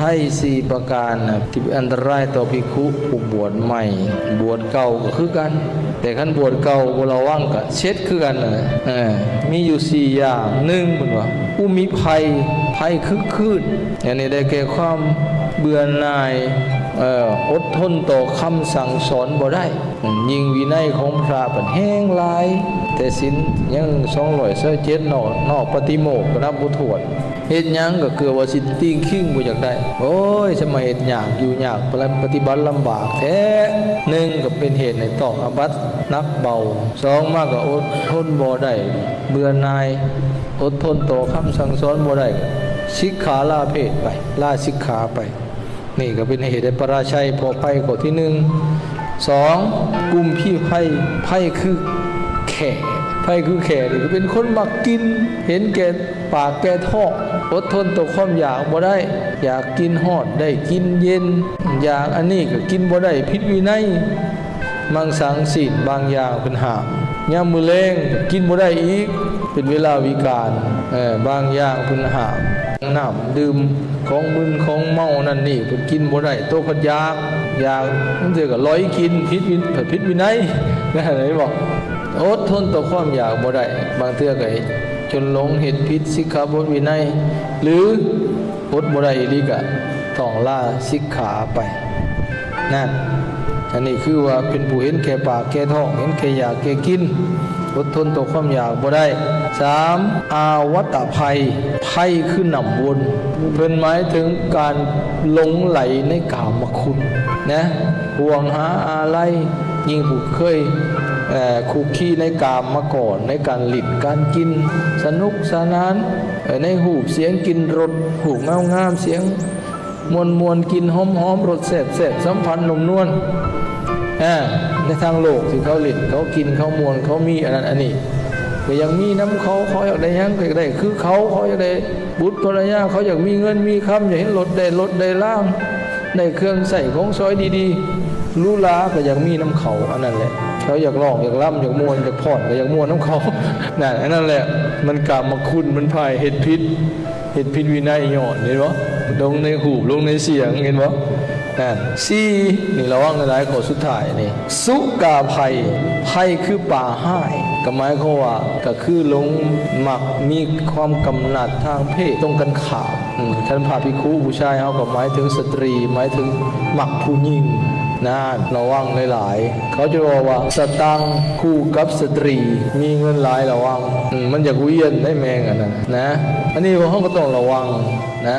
ໄພສີ່ປະການນະ ທີ່ເປັນອັນຕະລາຍຕໍ່ພິກຂຸຜູ້ບວດໃໝ່, ບວດເກົ່າກໍຄືກັນ, ແຕ່ຄັນບວດເກົ່າບໍ່ລະວັງກໍເຊັດຄືກັນນະ. ເອີ ມີຢູ່ສີ່ຢ່າງ. ໜຶ່ງ ເພິ່ນວ່າ ອຸມິໄພ, ໄພຄຶກຄື້ນ, ອັນນີ້ໄດ້ແກ່ຄວາມເບື່ອໜ່າຍ, ເອີ ອົດທົນຕໍ່ຄຳສັ່ງສອນບໍ່ໄດ້. ຍິ່ງວິໄນຂອງພະເພິ່ນແຮງຫຼາຍ, ແຕ່ສິນຍັງສອງຮ້ອຍຊາວເຈັດເນາະ, ນອກປາຕິໂມກກໍນັບບໍ່ຖ້ວນ. ເຮັດຫຍັງກໍເກືອບວ່າຊິຕີງຄິງບໍ່ຢາກໄດ້. ໂອ້ຍ ຈະມາເຮັດຍາກຢູ່ຍາກ, ປະຕິບັດລຳບາກແທ້. ໜຶ່ງ ກໍເປັນເຫດໃຫ້ຕ້ອງອາບັດໜັກເບົາ. ສອງ ມາກໍອົດທົນບໍ່ໄດ້, ເບື່ອໜ່າຍ, ອົດທົນຕໍ່ຄຳສັ່ງສອນບໍ່ໄດ້, ສິກຂາລາເພດໄປ, ລາສິກຂາໄປ. ນີ້ກໍເປັນເຫດໃຫ້ປະລາໄຊ ເພາະໄພຂໍ້ທີໜຶ່ງ. ສອງ ກຸມພີໄພ, ໄພຄືແຂ້, ໄພຄືແຂ້ນີ້ກໍເປັນຄົນມັກກິນ, ເຫັນແກ່ປາກແກ່ທ້ອງ, ອົດທົນຕໍ່ຄວາມຢາກບໍ່ໄດ້, ຢາກກິນຮ້ອນໄດ້ກິນເຢັນ, ຢາກອັນນີ້ກໍກິນບໍ່ໄດ້, ຜິດວິໄນ. ມັງສັງ ຊີ້ນບາງຢ່າງເພິ່ນຫ້າມ, ຍາມມື້ແລງກິນບໍ່ໄດ້ອີກ, ເປັນເວລາວິການ. ເອີ ບາງຢ່າງເພິ່ນຫ້າມ, ນ້ຳດື່ມຂອງມຶນຂອງເມົານັ້ນນີ້ເພິ່ນກິນບໍ່ໄດ້, ໂຕພັດຢາກ, ຢາກ ບາງເທື່ອກໍລອຍກິນ, ຜິດວິ, ຜິດວິໄນ, ເຫັນບໍ່? ອົດທົນຕໍ່ຄວາມຢາກບໍ່ໄດ້, ບາງເທື່ອກໍຈົນຫຼົງເຮັດຜິດສິກຂາບົດວິໄນ ຫຼື ອົດບໍ່ໄດ້ອີ່ຫຼີກະຕ້ອງລາສິກຂາໄປນັ້ນ. ອັນນີ້ຄືວ່າເປັນຜູ້ເຫັນແກ່ປາກແກ່ທ້ອງ, ເຫັນແກ່ຢາກແກ່ກິນ, ອົດທົນຕໍ່ຄວາມຢາກບໍ່ໄດ້. ສາມ ອາວັດຕະໄພ, ໄພຄືນ້ຳວົນ, ເພິ່ນໝາຍເຖິງການຫຼົງໄຫຼໃນກາມະຄຸນນະ, ຫ່ວງຫາອາໄລ, ຍິ່ງຜູ້ເຄີຍ, ເອີ, ຄຸກຄີໃນກາມມາກ່ອນ, ໃນການຫຼິ້ນການກິນ, ສະໜຸກສະໜານ, ເອີ, ໃນຮູບສຽງກິ່ນລົດ, ຮູບງາມໆ, ສຽງ ມ່ວນໆ ກິ່ນຫອມໆ ລົດແຊບໆ ສຳຜັດນຸ້ມນວນ ອາ ໃນທາງໂລກທີ່ເຂົາຫຼິ້ນ ເຂົາກິນ ເຂົາມ່ວນ ເຂົາມີອັນນັ້ນອັນນີ້ ກໍຢາກມີນຳເຂົາ, ເຂົາຢາກໄດ້ຫຍັງ ກໍຢາກໄດ້ຄືເຂົາ, ເຂົາຢາກໄດ້ບຸດພັນລະຍາ, ເຂົາຢາກມີເງິນມີຄຳ, ຢາກເຫັນລົດໄດ້ລົດໄດ້ລາງ, ໄດ້ເຄື່ອງໃຊ້ຂອງສອຍດີໆ ຫຼູຫຼາ, ກໍຢາກມີນຳເຂົາ. ອັນນັ້ນແຫຼະ ເຂົາຢາກຮ້ອງ ຢາກລຳ ຢາກມ່ວນ ຢາກຟ້ອນ ກໍຢາກມ່ວນນຳເຂົາ. ນັ້ນ ອັນນັ້ນແຫຼະ ມັນກາມະຄຸນ ມັນພາໃຫ້ເຮັດຜິດ. ເຮັດຜິດວິໄນຍ້ອນ ເຫັນບໍ່? ລົງໃນຮູບ ລົງໃນສຽງ ເຫັນບໍ່? ນັ້ນ ສີ່ ນີ້ລະວັງຫຼາຍໆ ຂໍ້ສຸດທ້າຍນີ້ ສຸກາໄພ, ໄພຄືປາຮ້າຍ ກໍໝາຍຄວາມວ່າ ກໍຄືຫຼົງມັກ ມີຄວາມກຳໜັດທາງເພດ ຕົງກັນຂ້າມ. ອືມ ຄັນພະພິກຂຸຜູ້ຊາຍເຮົາ ກໍໝາຍເຖິງສະຕຣີ ໝາຍເຖິງມັກຜູ້ຍິງ. ນັ້ນ ລະວັງຫຼາຍໆ ເຂົາຈະເວົ້າວ່າ ສະຕັງຄູ່ກັບສະຕຣີ ມີເງິນຫຼາຍລະວັງ. ອືມ ມັນຢາກວຽນໄດ໋ແມງອັນນັ້ນນະ. ອັນນີ້ພວກເຮົາກໍຕ້ອງລະວັງນະ.